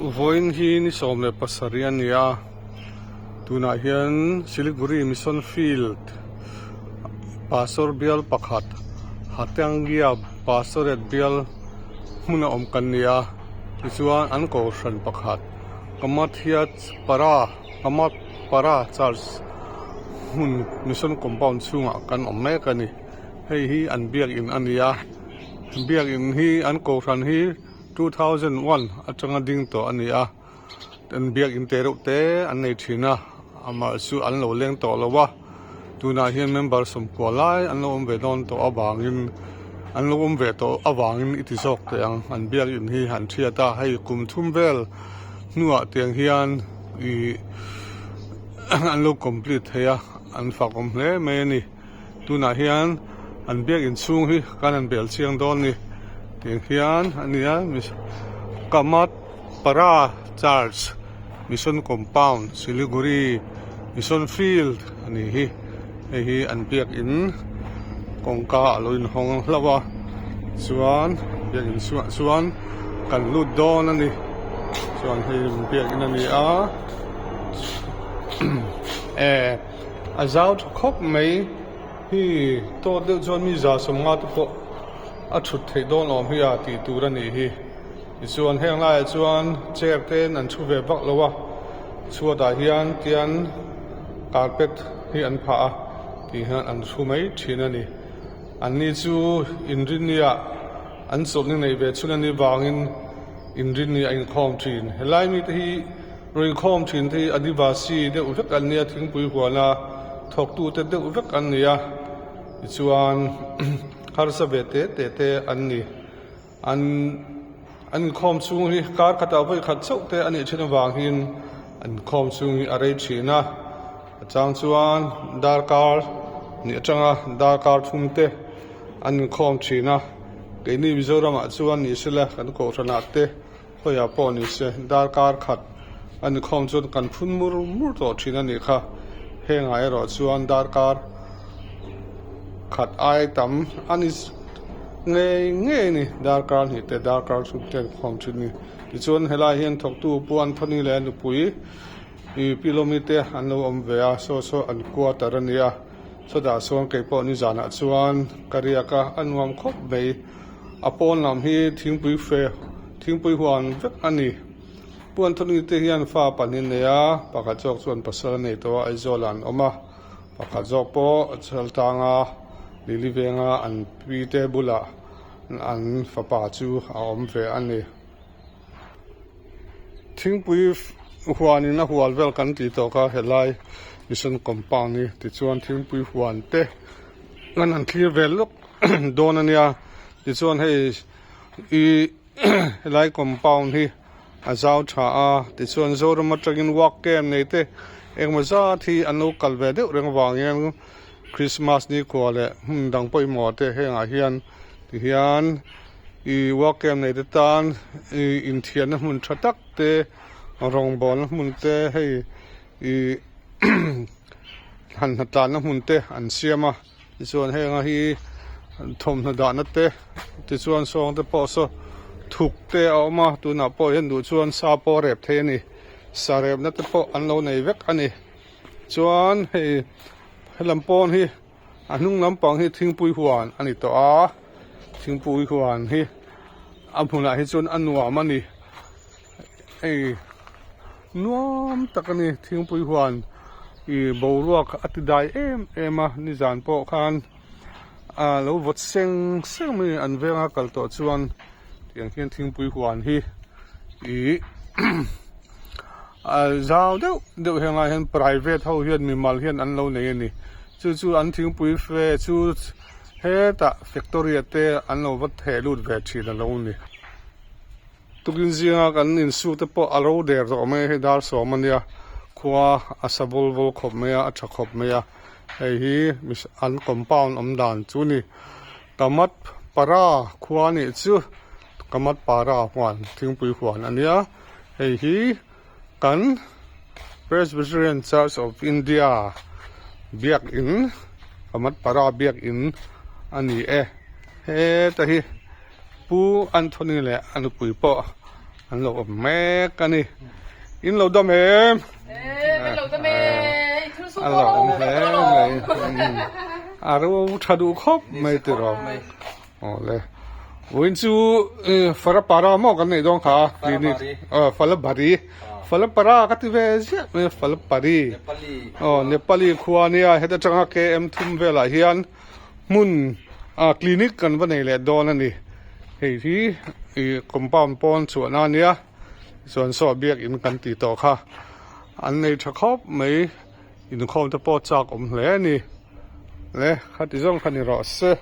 Vawiin hi ni 17 a ni a, tunah hian Siliguri Mission Field Pastor bial pakhat Hatengia Pastorate bial hmuna awm kan ni a, tichuan an kohhran pakhat Kamathia Para Kamat Para Church hmun Mission Compound chhungah kan awm mek a ni, hei hi an biakin a ni a, biakin hi an kohhran hi. 2001 atanga ding tawh a ni a, an biakin te reuh te an nei thin a, amah chu an lo leng tawh lo a, tunah hian member sawmkua lai an lo awm ve dawn tawh avangin an lo awm ve tawh avangin i ti zawk teh ang, an biakin hi an thiat a, hei kum thum vel hnuah tiang hian ih an lo complete thei a, an fak awm hle mai a ni. Tunah hian an biakin chhung hi kan han bel chiang dawn ni tih hian a ni a Kamat Para Church Mission Compound Siliguri Mission Field a ni hi hei hi an biakin kawngka a lo inhawng hlauh a chuan biakin chhungah chuan kan lut dawn a ni chuan hei biakin a ni a eh. A zau tha khawp mai hi tawt deuh chuan mi 150 te pawh a thut theih dawn awm hi a tih tur a nih hi tichuan heng laiah chuan chair te an thu ve vak lo a chhuatah hian tian carpet hi an phah a tih hian an thu mai thin a ni anni chu inrinniah an chawlhni neih ve chhun a nih vangin inrinni a inkhawm thin helai mite hi. Ruikhawm thin te hi Adivasi deuh vek an nia, thingpui huana thawktute deuh vek an ni a, tichuan harsa ve te te te an ni. An an inkhawm chhung hi kar khatah vawi khat chauh te a nih thin avangin an inkhawm chhung hi a rei thin a, a chang chuan darkar hnih atanga darkar thum te an inkhawm thin a, keini Mizoramah chuan ni sela kan kohhranah te. Khawiah pawh ni se, darkar khat a ni khawm chuan kan phun mur mur tawh thin a nih kha. Hengah erawh chuan darkar khat ai tam a ni ngei ngei a ni, darkar hnih te darkar thum te an khawm thin a ni. Tichuan helai hian thawktu Pu Anthony leh a nupui Pi Lawmi te an lo awm ve a, saw saw an quarter a nia. Chutah chuan keipawh nizanah chuan ka riak a, a nuam khawp mai. A pawn lam hi thingpui fe thingpui huan vek a ni. Pu Anthony te hian fa pahnih a nei a, pakhat zawk chuan pasal a nei tawh a, Aizawl ah an awm a, pakhat zawk pawh Chaltanga Lili venga an pi te bulah an fapa chu a awm ve a ni. Thingpui huanin a hual vel kan tih tawh kha helai mission compound hi tichuan thingpui huan te an han thlir vel lawk dawn a nia tichuan hei ih helai compound hi a zau tha a tichuan Zoram atangin work camp nei te engemaw zat hi an lo kal ve deuh reng avang hian Christmas nikhua leh hmun dang pawimawh te hengah hian tihian. Ih work camp nei te tan ih inthianna hmun tha tak te rawngbawlna hmun te hei ih han hnatlanna hmun te an siam a tichuan heng a hi thawmhnaw dahna te tichuan sawng te pawh saw thuk te a awm a tunah pawh hian duh chuan sa pawh a rep thei a ni sa repna te pawh an lo nei vek a ni chuan hei helam pawn hi. A hnung lampang hi thingpui huan a ni tawh a thingpui huan hi a hmunah hi chuan a nuam a ni hei nuam tak a ni thingpui huan ih boruak a ti dai em em a nizan pawh khan ah lo vawt seng seng mai an venga kal tawh chuan tiang hian thingpui huan hi ih a zau deuh deuh hengah hian private ho hian mimal hian an lo nei a ni chu chu an thingpui fe chu hetah factory ah te an lo va theh lut ve thin a lo ni tukin zinga kan insuk te pawh a ro der tawh mai a hei dar sawm a nia khua a sa vawl vawl khawp mai a a tha khawp mai a hei hi an compound awm dan chu a ni Kamat para khua a nih chu Kamat para huan thingpui huan a nia hei hi kan Presbyterian Church of India biakin Kamat para biakin a ni e heta hi Pu Anthony leh a nupui pawh. An lo awm mek a ni. In lo dam em? A lo awm hle mai. A ro tha duh khawp mai tiraw. Awle. Vawiin chu Farapara maw kan neih dawn kha a clinic. Aw Falabari. Falapara ka ti ve ziah mai a Falapari. Aw Nepali khua ania heta tanga KM thum velah hian hmun ah clinic kan va nei leh dawn a ni. Hei hi ih compound pawn chhuahna a nia chuan saw biakin kan tih tawh kha an nei tha khawp mai inkhawm te pawh chak awm hle a ni. Le khati zawng kha ni rawh se.